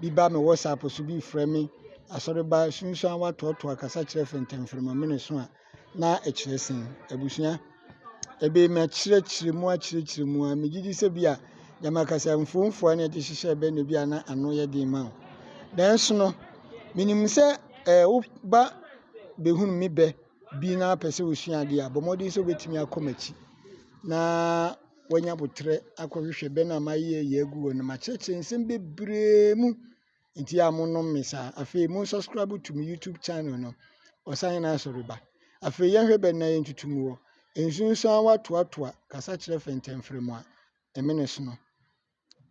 Bi ba me WhatsApp so, bi frɛ me asɔreba sunsuan watoatoa kasa kyerɛ fɛntɛmfrɛma mene so a na ɛkyerɛ sɛn. Abusua, ebe makyerɛkyerɛ mu akyerɛkyerɛ mu a megye di sɛ bi a gyama kasa mfuamfua na ɛde hyehyɛ bɛ na bi a na ano yɛ den ma wo. Nanso no, menim sɛ woba bɛhunu me bɛ bi na apɛ sɛ wosua adeɛ a, bɔ mmɔden sɛ wobɛtumi akɔ m'akyi na wanya abotrɛ akɔhwehwɛ bɛ no a mayɛ yɛ agu hɔ no. Makyerɛkyerɛ nsɛm bebree mu nti a monom me saa. Afei mo subscribe to me YouTube channel no, Ɔsahene Asɔreba. Afei yɛnhwɛ bɛ na yɛntutu mu wɔ. Nsunsuan watoatoa kasa kyerɛ fɛntɛmfrɛmu a ɛmene so no.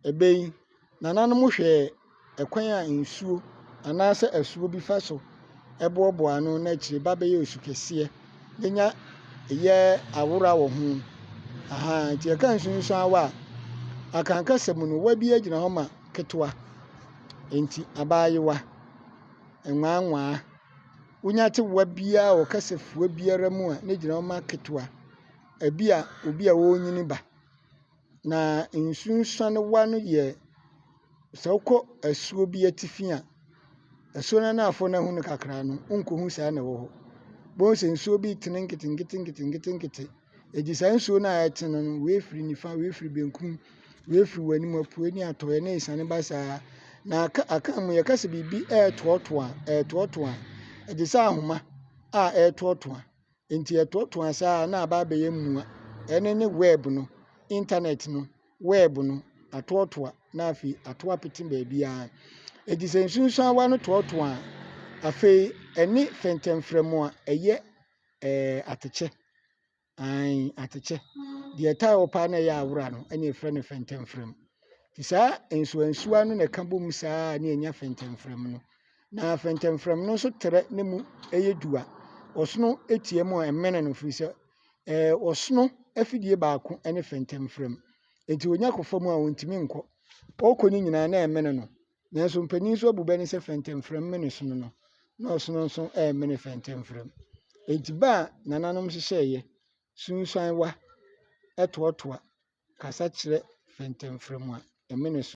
Ɛbɛ yi, nananom hwɛɛ ɛkwan a nsuo anaasɛ asuo bi fa so ɛboaboa ano na akyire ba bɛyɛ osu kɛseɛ na nya ɛyɛ awora wɔ ho. Aha, nti yɛka nsunsuan a, akankasa mu no, wa bi gyina hɔ ma ketewa. Nti abaayewa, nwaanwaa. Wonya te wa biara wɔ kasafua biara mu a, ne gyina hɔ ma ketewa. Ebi a obi a ɔrenyini ba. Na nsunsuanewa no yɛ sɛ wokɔ asuo bi atifi a, asuo no anafoɔ no ahu no kakra no, wonkɔhu saa na ɛwɔ hɔ. Bohu sɛ nsuo bi tene nketenkete nketenkete nkete. Enti saa nsuo no a ɛtene no, wei firi nifa, wei firi benkum, wei firi w'anim apue ne atɔeɛ na esiane ba saa. Na aka mu yɛka sɛ biribi ɛretoɔtoa ɛretoɔtoa a, ɛte sɛ ahoma a ɛretoɔtoa. Nti ɛtoɔtoa saa na aba abɛyɛ mua. Ɛno ne web no, internet no, web no atoɔtoa na afei ato apete baabiara. Enti sɛ nsunsuanwa no toɔtoa a, afei ɛne fɛntɛmfrɛmu a ɛyɛ atɛkyɛ. Ae, atɛkyɛ. Deɛ ɛtaa hɔ paa na ɛyɛ awora no ɛna yɛfrɛ no fɛntɛmfrɛm. Nti saa nsuwansuwa no na ɛka bom saa na yɛnya fɛntɛmfrɛm no. Na fɛntɛmfrɛm no nso trɛ ne mu yɛ du a, ɔsono tia mu a ɛmene no firi sɛ ɔsono afidie baako ne fɛntɛmfrɛm. Nti onya kɔ fam a ɔntumi nkɔ. Ɔrekɔ no nyinaa na ɛmene no. Nanso mpanin nso abu bɛ ne sɛ fɛntɛmfrɛm mene sono no, na ɔsono nso ɛremene fɛntɛmfrɛm. Enti ba a nananom hyehyɛeɛ, sunsuanwa ɛtoatoa kasa kyerɛ fɛntɛmfrɛm a ɛmene so.